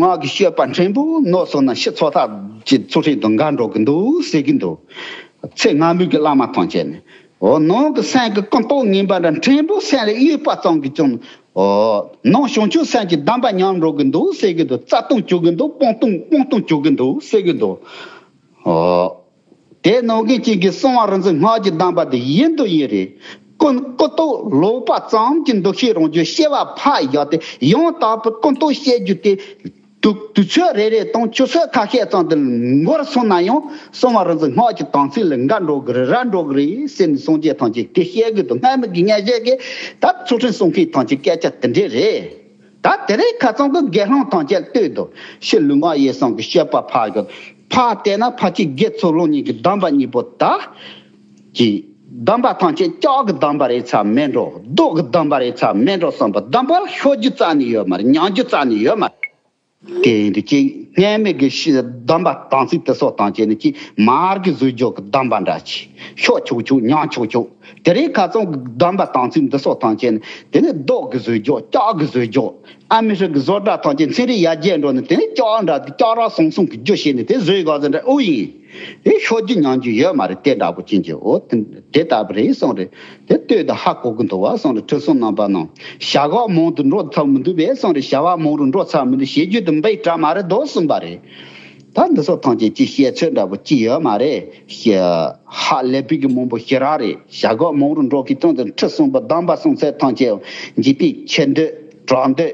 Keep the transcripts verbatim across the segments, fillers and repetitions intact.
ངག་གི་སྤྱོད་པ་ཕྲན་བུ་ནོར་སོང་ན་ཕྱི་ཚོགས་ཐབས་ཀྱི་ཚུལ་ཁྲིམས་དང་འགལ་འགྲོ་གི་འདུག་ཟེར་གི་འདུག་ཚེ་སྔ་མོའི་གི་བླ་མ་ཐམས་ཅད་ནི། འོ་ནང་གི་སེམས་ཀྱི་ཀུན་རྟོག་ངན་པ་འདྲ་ཕྲན་བུ་སེམས་ལ་གཡོས་པ་ཙམ་གྱིས་ཀྱང་། འོ་ནང་བྱང་ཆུབ་སེམས་ཀྱི་སྡོམ་པ་ཉམས་འགྲོ་གི་འདུག་ཟེར་གི་འདུག་རྩ་ལྟུང་བྱུང་གི་འདུག་སྤོང་ལྟུང་སྤོང་ལྟུང་བྱུང་གི་འདུག་ཟེར་གི་འདུག་འོ། དེ་ནང་གི་གཅིག་གིས་གསང་བ་རིག་འཛིན་སྔགས་ཀྱི་སྡོམ་པ་དེ་ཡིན་དུ་ཡིན་རེད། ཀུན་ཀུན་རྟོག་ལོག་པ་ཙམ་གྱི་འདུ་ཤེས་རང་རྒྱུད་སྐྱེ་བ་ཕར་བཞག་སྟེ་ཡང་དག་པའི་ཀུན་རྟོག་སྐྱེ་རྒྱུ་དེ། དུས་དུས་ཚོད་རེ་རེ་དང་ཆུ་ཚོད་ཁ་ཤས་ཙམ་དུ་འགོར་སོང་ན་ཡང་གསང་བ་རིག་འཛིན་སྔགས་ཀྱི་དམ་ཚིག་ལ་འགལ་འགྲོ་གི་རེད། ར་འགྲོ་གི་རེད་ཟེར་ནས་སངས་རྒྱས་ཐམས་ཅད་དེ་བཤད་གི་འདུག་སྔ་མོ་གི་ཉན་བཤད་ཀྱི་ད་ཚུལ་ཁྲིམས་སྲུང་མཁན་ཐམས་ཅད་སྐད་ཆ་དེ་འདྲས་རེད། ད་དེ་རིང་ཁ་སང་གི་དགེ་སློང་ཐམས་ཅད་ལྟོས་དང་ཕྱི་ལུས་ངག་ཡིད་གསུམ་གྱི་སྤྱོད་པ་ཕར་གི་ཕར་བལྟས་ན་ཕལ་ཆེར་དགེ་ཚུལ་སློང་གཉིས་ཀྱི་སྡོམ་པ་གཉིས་པོ་ད་ཀྱི་སྡོམ་པ་ཐམས་ཅད་ལྕགས་ཀྱི་སྡོམ་པ་རེད་ཚར་མེད་འགྲོ། རྡོ་གི་སྡོམ་པ་རེད་ཚར་མེད་འགྲོ་བསམ་པ་སྡོམ་པ་ཤོར་རྒྱུ་རྩ་ནས་ཡོད་མ་རེད། ཉམས་རྒྱུ་རྩ་ནས་ཡོད་མ་རེད། དེ་ཡིན་དུས་ཀྱི་སྔས་མེད་ཀྱི་ཤི་སྡོམ་པ་དམ་ཚིག་དེ་སོགས་དང་བཅས་ནས་ཀྱི་མར་གྱི་བཟོས་རྒྱུ་གི་སྡོམ་པ་འདྲ་ཅིག་ཤོག་ཆོག་ཆོག་ཉང་ཆོག་ཆོག་དེ་རིང་ཁ་སང་གི་སྡོམ་པ་དམ་ཚིག་འདི་སོགས་དང་བཅས་ནས་དེ་ནས་རྡོ་གི་བཟོས་རྒྱུ་ལྕགས་ཀྱི་བཟོས་རྒྱུ་ཨ་མི་ཧྲི་གི་བཟོ་གྲྭ་དང་བཅས་ཚན་རིག་ཡར་རྒྱས་འགྲོ་ནས་དེ་ནས་ལྕགས་འདྲ་དེ་ལྕགས་ར་ཟང་ཟིང་གི་རྒྱུ་བྱས་ནས་དེ་བཟོས་ག་ཟེར་འདྲ་ཨུ་ཡིན། དེ་ཤོར་རྒྱུ་ཉམས་རྒྱུ་ཡོད་མ་རེད། དེ་འདྲ་པོ་ཅན་གྱི་འོ་དེ་དེ་ལྟ་བུ་རེད་གསུངས་རེད། དེ་ལྟོས་དང་ཧ་གོ་གི་འདུག་བ་གསུངས་རེད། ཁྲི་སྲོང་རྣམ་པ་རྣམས་བྱ་གག་མང་དུ་འགྲོ་ཚར་མི་འདུག་པས་གསུངས་རེད། བྱ་བ་མང་རུ་འགྲོ་ཚར་མི་འདུག་བྱེད་རྒྱུ་དེ་འབའ་ཞིག་མ་རེད་དོ་གསུངས་པ་རེད། ད་འདི་ཚོ་ཐམས་ཅད་ཀྱི་བཤད་ཚོད་འདྲ་པོ་ཅི་ཡོད་མ་རེད། ཧ་ལས་པའི་གི་མང་པོ་ཞེ་དྲག་རེད། བྱ་གག་མང་རུ་འགྲོ་གི་སྟེང་དུ་ཁྲི་སྲོང་པོ་སྡོམ་པ་སྲུང་ཚད་ཐམས་ཅད་འཇིག་རྟེན་ཆེ་འདོད་གྲགས་འདོད་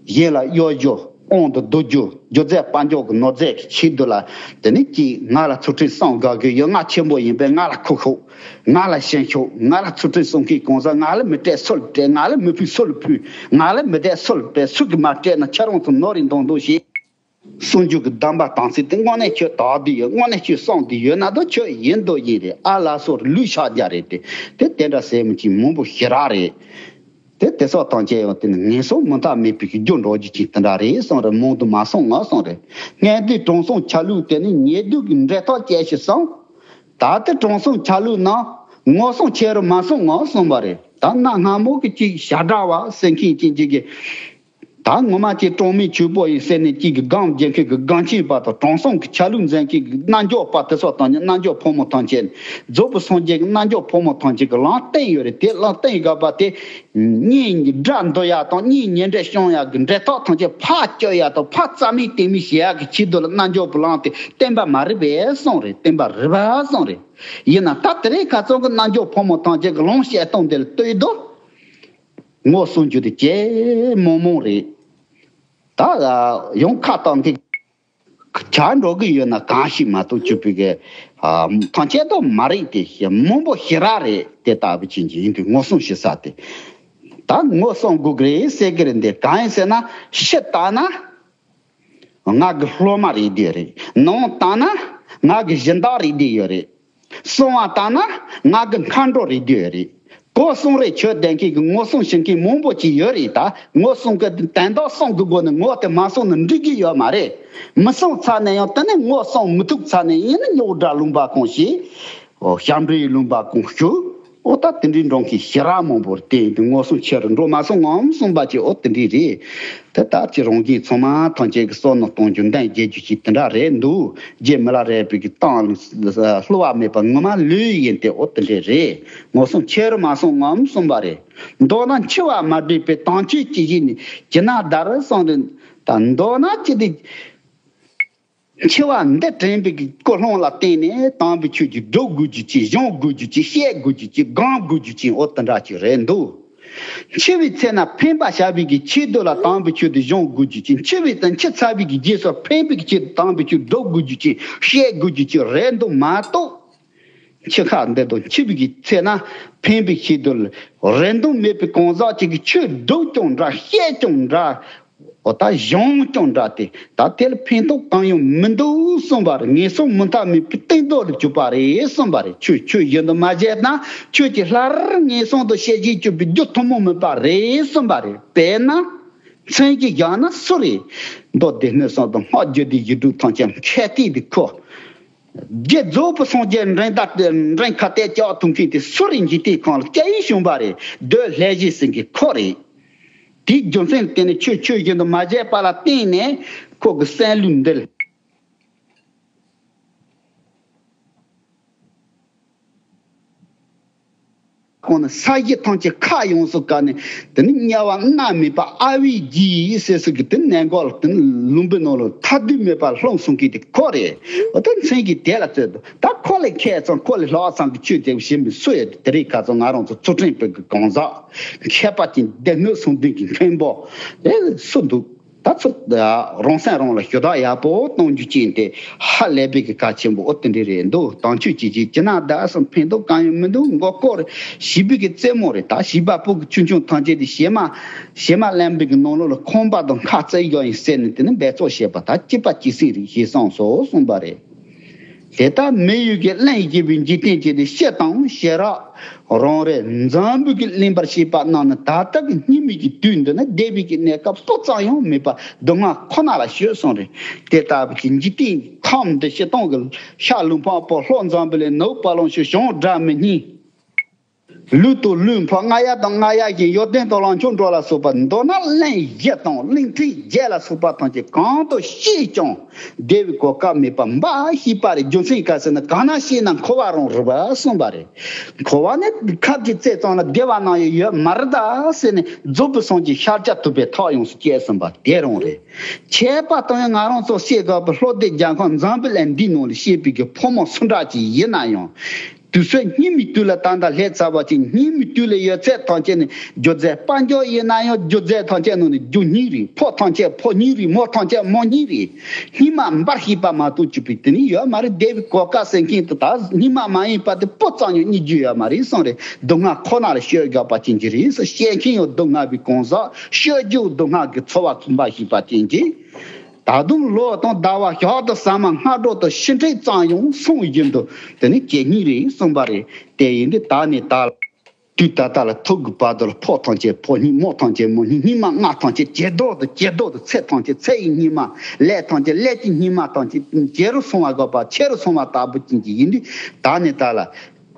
གཞན་ལ་གཡོ་རྒྱུ། དབང་དུ་བསྡུ་རྒྱུ། སྒྱུ་རྩལ་དཔལ་འབྱོར་གྱི་ནོར་རྫས་ཀྱི་ཆེད་དུ་ལ། དེ་ནི་ཅིག་ང་ལ་ཚུལ་ཁྲིམས་སྲུང་དགོས་ཀྱི་ཡོད། ང་ཆེན་པོ་ཡིན་པས་ང་ལ་ཁུག་ཤོག་ང་ལ་ཞེན་ཤོག་ང་ལ་ཚུལ་ཁྲིམས་སྲུང་མཁན་གང་ཟག་ང་ལ་མི་སྤྲད་སུ་ལ་སྤྲད། ང་ལ་མི་ཕུལ་སུ་ལ་ཕུལ། ང་ལ་མི་སྤྲད་སུ་ལ་སྤྲད། སུ་གིས་མ་སྤྲད་ན་ཁྱེད་རང་ཚོ་ནོར་རིན་མདོག་མདོག་བྱེད། སྲུང་རྒྱུ་གི་སྡོམ་པ་དམ་ཚིག་དེ་དངོས་གནས་ཁྱོད་དག་བསྡད་ཡོད། དངོས་གནས་ཁྱོད་སྲུང་བསྡད་ཡོད་ན་དོ་ཁྱོད་ཡིན་དོ་ཡིན་རེད། ཨ་ལ་སོར་ལུས་ཕྱག་རྒྱ་རེད་དེ། དེ་དེ་འདྲ་ཟེར་མི་གཅིག་མང་པོ་ཞེ་དྲག་རེད། དེ་དེ་སོགས་དང་བཅས་ཡང་དེ་ནི་ངན་སོང་མུ་མཐའ་མེད་པའི་རྒྱུ་འགྲོ་རྒྱུ་ཅིག་དེ་འདྲ་རེད་གསུངས་རེད། མང་དུ་མ་གསུངས་ངོ་གསུངས་རེད། སྔས་དུས་དྲང་སྲོང་ཆ་ལུགས་དེ་ནི་ཉེ་དུས་ཀྱི་འབྲེལ་ཐག་བཅད་ཞིག་གསུངས། ད་ལྟ་དྲང་སྲོང་ཆ་ལུགས་ནང་ངོ་སྲུང་ཆེ་རུ་མ་སོང་ངོ་གསུངས་པ་རེད། ད་གནའ་སྔ་མོ་གི་ཅིག་ཞྭ་སྒྲ་བ་ཟེར་མཁན་ཅིག་ཅིག་གིས། ད་ངོ་མ་ཅིག་གྲངས་མེད་ཆོས་པོ་ཡིན་ཟེར་ནས་ཅིག་གི་སྒོམ་རྒྱག་མཁན་གྱི་སྒོམ་ཆེན་པ་དང་དྲང་སྲོང་གི་ཆ་ལུགས་འཛིན་མཁན་གྱི་རྣལ་འབྱོར་པ་དེ་སོགས་དང་ནི་རྣལ་འབྱོར་ཕོ་མོ་ཐམས་ཅད། རྫོགས་པའི་སངས་རྒྱས་ཀྱི་རྣལ་འབྱོར་ཕོ་མོ་ཐམས་ཅད་ཀྱི་ལམ་སྟོན་ཡོད་རེད། དེ་ལམ་སྟོན་དགོས་པ་དེ། གཉེན་གྱི་དགྲ་འདུལ་ཡག་དང་གཉེན་ཉེ་འབྲེལ་སྐྱོང་ཡག་གི་འབྲེལ་ཐག་ཐམས་ཅད་ཕར་གཅོད་ཡག་དང་ཕར་རྩ་མེད་གཏོང་མིན་བྱེད་ཡག་གི་ཆེད་དུ་ལ་རྣལ་འབྱོར་པའི་ལམ་དེ་བསྟན་པ་མ་རེད་པས་གསུངས་རེད། བསྟན་པ་རེད་པ་གསུངས་རེད། ཡིན་ན་ད་དེ་རིང་ཁ་སང་གི་རྣལ་འབྱོར་ཕོ་མོ་ཐམས་ཅད་ཀྱི་ལམ་བཤད་སྟངས་དེ་ལ་ལྟོས་དུས། ངོ་སྲུང་རྒྱུ་དེ་ཇེ་མང་མང་རེད། ད་ཡང་ཁ་བཏང་གི་བྱ་འགྲོ་གི་ཡོད་ན་གང་ཞིག་མ་གཏོགས་གཅིག་པུ་གི་ཐང་ཆད་དོ་མ་རེད་དེ། མང་པོ་ཞེ་དྲག་རེད། དེ་ལྟ་བུ་ཅན་གྱི་ཡིན་དུས་ངོ་སྲུང་བྱེད་ས་དེ། ད་ངོ་སྲུང་དགོས་ཀྱི་རེད་ཟེར་གི་རེད། འདི་གང་ཡིན་ཟེར་ན་ཕྱི་ལྟ་ན། ང་གི་སློབ་མ་རེད་དེ་རེད། ནང་ལྟ་ན་ང་གི་སྦྱིན་བདག་རེད་དེ་ཡོད་རེད། གསང་བ་ལྟ་ན་ང་གི་མཁའ་འགྲོ་རེད་དེ་ཡོད་རེད། གོ་གསུང་རེ་ཆོས་ལྡན་མཁན་གྱི་ངོ་སྲུང་བྱེད་མཁན་མང་པོ་ཅིག་ཡོད་རེད། ད་ངོ་སྲུང་གི་དོན་དག་གསུང་གི་སྒོ་ནས་ངོ་དེ་མ་སྲུང་ན་འགྲིག་གི་ཡོད་མ་རེད། མི་སྲུང་ཚར་ནས་ཡང་དེ་ནས་ངོ་སྲུང་མི་ཐུབ་ཚར་ནས་ཡིན་ན་རྙོག་དྲ་ལུང་པ་གང་ཞིག་ཨོ་ཞབས་འདྲེན་ལུང་པ་གང་ཞིག་ཨོ་ད་དེ་འདྲའི་འགྲོ་མཁན་ཞེ་དྲག་མང་པོ་རེད། དེ་ཡིན་དུས་ངོ་སྲུང་ཆེ་རུ་འགྲོ་མ་སོང་ངམ་གསུངས་པ་ཅིག་ཨོ་དེ་འདྲའི་རེད། དེ་ལྟར་གྱི་རང་བཞིན་ཚང་མ་ཐམས་ཅད་ཀྱི་བསམ་མནོ་གཏོང་རྒྱུ་འདོན་རྒྱག་རྒྱུ་ཞིག་དེ་འདྲ་རེད་འདུག་རྗེ་མི་ལ་རས་པའི་གི་གཏམ་བསླུ་བ་མེད་པ་ངོ་མ་ལོས་ཡིན་ཏེ་ཨོ་དེ་འདྲས་རེད། ངོ་སྲུང་ཆེ་རུ་མ་སོང་ངམ་གསུངས་པ་རེད། མདོར་ན་འཆི་བ་མ་བསྒྲིགས་པའི་དམ་ཆོས་ཅི་ཞིག་ནི་ཇི་ན་དར་གསུངས་ཏེ། ད་མདོར་ན་ཅི་སྟེ། འཆི་བ་འདི་དྲན་པའི་གི་ཀུན་སློང་ལ་བརྟེན་ནས་དམ་པའི་ཆོས་ཀྱི་སྒྲུབ་དགོས་རྒྱུ་ཅིག་སྦྱོང་དགོས་རྒྱུ་ཅིག་བཤད་དགོས་རྒྱུ་ཅིག་སྒོམ་དགོས་རྒྱུ་ཅིག་ཨོ་དེ་འདྲ་ཅིག་རེད་འདུག་འཆི་བའི་ཚེ་ན་ཕན་པ་བྱ་བའི་གི་ཆེད་དུ་ལ་དམ་པའི་ཆོས་དེ་སྦྱོང་དགོས་རྒྱུ་ཅིག་འཆི་བའི་དང་འཆི་ཚར་བའི་གི་རྗེས་སུ་ཕན་པའི་གི་ཆེད་དུ་དམ་པའི་ཆོས་སྒྲུབ་དགོས་རྒྱུ་ཅིག་བཤད་དགོས་རྒྱུ་ཅིག་རེད་འདུག་མ་གཏོགས། འཆི་ཁ་འདི་དང་འཆི་བའི་གི་ཚེ་ན་ཕན་པའི་ཆེད་དུ་ལ་རེ་འདུན་མེད་པའི་གང་ཟག་ཅིག་གིས་ཆོས་སྒྲུབ་ཀྱང་འདྲ་བཤད་ཀྱང་འདྲ། འོ་ད་གཞུང་ཀྱང་འདྲ་སྟེ་ད་དེ་ལ་ཕན་ཐོགས་གང་ཡང་མི་འདུག་གསུངས་པ་རེད། ངན་སོང་མུ་མཐའ་མེད་པའི་གཏན་ཐོག་ཏུ་གྱུར་པ་རེད་གསུངས་པ་རེད། ཆོས་ཆོས་བཞིན་དུ་མ་བྱས་ན་ཆོས་ཀྱི་ལྷར་ངན་སོང་དུ་སྐྱེ་བཞིན་གྱུར་པའི་རྒྱུ་ཐུན་མོང་མིན་པ་རེད་གསུངས་པ་རེད། དཔེར་ན། མཚན་གྱིས་བཞག་ན་སུ་རེད། མདོ་སྡེ་སྣོད་གསུམ་དང་སྔགས་རྒྱུད་སྡེའི་ཡིག་འབྲུ་ཐམས་ཅད་མཁས་རྟིང་དུ་ཁོ། རྗེ་རྫོགས་པའི་སངས་རྒྱས་འགྲན་ཟླ་འགྲན་ཁ་གཏད་གཅོག་ཐུབ་མཁན་དེ་སུ་རེད། འཇིག་རྟེན་ཁམས་ལ་སྐྱབས་ཡུལ་བྱུང་བ་རེད། རྡོ་ལྷ་བཞི་ཟེར་མཁན་ཁོ་རེད། དེའི་རྒྱུ་མཚན་ལ་བརྟེན་ནས་ཆོས་ཆོས་བཞིན་དུ་མ་བྱས་པ་ལ་བརྟེན་ནས། ཁོ་གི་སེམས་ལུས་འདི་ལ། ཁོང་ནི་ས་གཞི་ཐམས་ཅད་ཁ་ཡོངས་སུ་བཀབ་ནས། དེ་ནི་དམྱལ་བ་མནར་མེད་པ་ཨ་བྷི་ཇི་ཟེར་སུ་གི་དེ་གནས་འགོག་ལ་དེ་ནི་ལུམ་བུའི་ནང་ལ་ཐར་འདོད་མེད་པར་ལྷུང་སོང་གི་དེ་ཁོ་རེད། འོ་ད་མཚན་གྱི་དེ་ལ་བཙལ་དུ་ད་ཁོ་ལས་མཁས་ཙང་ཁོ་ལས་ལྷག་ཙང་གི་ཆོས་དེ་བཞིན་པའི་སུ་ཡོད་དེ་རིགས་ཁ་ཚང་ང་རང་ཚོ་ཚུལ་ཁྲིམས་པའི་གི་གང་ཟག་མཁས་པ་ཅན་སྡེ་སྣོད་གསུམ་ལྡན་གྱི་མཁན་པོ་དེ་སུ་འདུག་ད་ཚོ་རང་སེམས་རང་ལ་ཞུ་དག་ཡག་པོ་གཏོང་རྒྱུ་ཅན་དེ་ཧ་ལས་པའི་གི་གལ་ཆེན་པོ་འོ་དེ་འདྲ་རེད་འདུག་དམ་ཆོས་ཅི་བྱེད་ཅི་ན་བདག་སམ་ཕན་ཐོགས་གང་ཡང་མི་འདུག་མགོ་སྐོར་བྱིས་པའི་གི་རྩེད་མོ་རེད། ད་བྱིས་པ་ཕྲུ་གུ་ཆུང་ཆུང་ཐམས་ཅད་དེ་བྱེ་མ་བྱེ་མ་ལེན་པའི་གི་ནང་ལོགས་ལ་ཁང་པ་དང་ཁ་རྩེ་ཡོད་ཡིན་ཟེར་ནས་དེ་ནི་འབད་རྩོལ་བྱེད་པ་ད་སྐྱིད་པ་སྐྱིད་སྲིད་རེད་ཞེས་གསུངས་སོ་གསུངས་པ་རེད། དེ་ལྟར་མི་ཡུལ་གྱི་གླེང་བཞིན་པའི་འཇིག་རྟེན་གྱི་ནི་སྤྱི་དང་ཤེས་རབ་རང་རེ་འཛམ་བུ་གི་གླེན་པར་བྱེད་པ་རྣམས་ནི་ད་ལྟ་གི་སྙིགས་མའི་གི་དུས་འདི་ན་བདེ་བའི་གི་གནས་སྐབས་སྤུ་ཙམ་ཡང་མེད་པ་སྡུག་བསྔལ་ཁོ་ན་ལ་ཤོད་གསུངས་རེད། དེ་ལྟ་བུ་གི་འཇིག་རྟེན་ཁམས་འདི་སྤྱི་དང་གི་ཤ་ལུང་འཕགས་པོ་ལྷོ་འཛམ་བུ་གླིང་ནུབ་དཔལ་ལུང་ཕྱོགས་བྱང་སྒྲ་མི་སྙན། ལུས་དང་ལུས་འཕགས་རྔ་ཡབ་དང་རྔ་ཡབ་བཞིན་ཡོན་ཏན་དང་ལང་ཆོག་འགྲོ་ལ་སོགས་པ་མདོར་ན་གླེང་བཞི་དང་གླེང་ཕྲན་བརྒྱད་ལ་སོགས་པ་ཐམས་ཅད་གང་དུ་བཤད་ཀྱང་བདེ་བའི་གོ་སྐབས་མེད་པ་འབའ་ཞིག་པ་རེད། རྒྱུ་མཚན་ག་ཟེར་ན་གང་ན་བཤད་ན་འཁོར་བ་རང་རུལ་བ་གསུངས་པ་རེད། འཁོར་བ་ནི་ཁབ་ཀྱི་རྩེ་ཙམ་ལ་བདེ་བ་ནང་ཡང་ཡོད་མ་རེད་ད་ཟེར་ནས་རྫོགས་པའི་སངས་རྒྱས་ཤཱཀྱ་ཐུབ་པའི་ཐུགས་ཡོངས་སུ་བསྐྱེད་གསུངས་པ་དེ་རང་རེད། ཁྱད་པར་དུ་ཡང་ང་རང་ཚོ་བཤད་དགོས་པའི་ལྷོ་སྡེ་རྒྱལ་ཁམས་འཛམ་བུ་གླིང་འདིའི་ནང་ལ་བཤད་པའི་གི་ཕོ་མོ་སུ་འདྲ་ཅིག་ཡིན་ན་ཡང་། དུས་ཚོད་སྙིགས་མའི་དུས་ལ་ད་ལྟ་སླེབས་ཚར་བ་ཅིག་སྙིགས་མའི་དུས་ལ་ཡོད་ཚད་ཐམས་ཅད་ནི་རྒྱུ་རྫས་དཔལ་འབྱོར་ཡིན་ན་ཡང་རྒྱུ་རྫས་ཐམས་ཅད་ནང་ནས་རྒྱུ་སྙིང་རེད། ཕོ་ཐམས་ཅད་ཕོ་སྙིང་རེད། མོ་ཐམས་ཅད་མོ་སྙིང་རེད། སྙིགས་མ་འབའ་ཞིག་པ་མ་གཏོགས་གཅིག་པུ་དེ་ནི་ཡོད་མ་རེད། བདེ་བའི་གོ་སྐབས་ཟེར་མཁན་དེ་ད་སྙིགས་མ་མ་ཡིན་པ་དེ་སྤུ་ཙམ་ཡང་རྙེད་རྒྱུ་ཡོད་མ་རེད་གསུངས་རེད། སྡུག་བསྔལ་ཁོ་ན་ལ་སྤྱོད་དགོས་པ་ཅན་གྱི་རེད་ཟེར། བཤད་མཁན་ཡང་སྡུག་བསྔལ་བའི་གང་ཟག་སྤྱོད་རྒྱུ་སྡུག་བསྔལ་གྱི་ཚོར་བ་འབའ་ཞིག་པ་ཅན་གྱི། ད་དུང་ལོ་དང་ཟླ་བ་ཞག་དང་ཟ་མ་སྔ་དྲོ་དང་ཕྱི་དྲོ་ཙམ་ཡང་སོང་བཞིན་དུ་དེ་ནི་ཇེ་སྙིགས་རེད་གསུངས་པ་རེད། དེ་ཡིན་དུས་ད་ནི་ད་དུས་ད་ལྟ་ལ་ཐུག་གི་བར་དུ་ལ་ཕོ་ཐམས་ཅད་ཕོ་སྙིང་མོ་ཐམས་ཅད་མོ་སྙིང་སྙིགས་མ་ལྔ་ཐམས་ཅད་ཇེ་སྡུག་ཏུ་ཇེ་སྡུག་ཏུ་ཚེ་ཐམས་ཅད་ཚེ་ཡི་སྙིགས་མ་ལས་ཐམས་ཅད་ལས་ཀྱི་སྙིགས་མ་ཐམས་ཅད་ཇེ་རུ་སོང་བ་དགོས་པ་ཆེ་རུ་སོང་བ་ལྟ་བུ་ཅན་གྱི་ཡིན་དུས་ད་ནི་ད་ལ།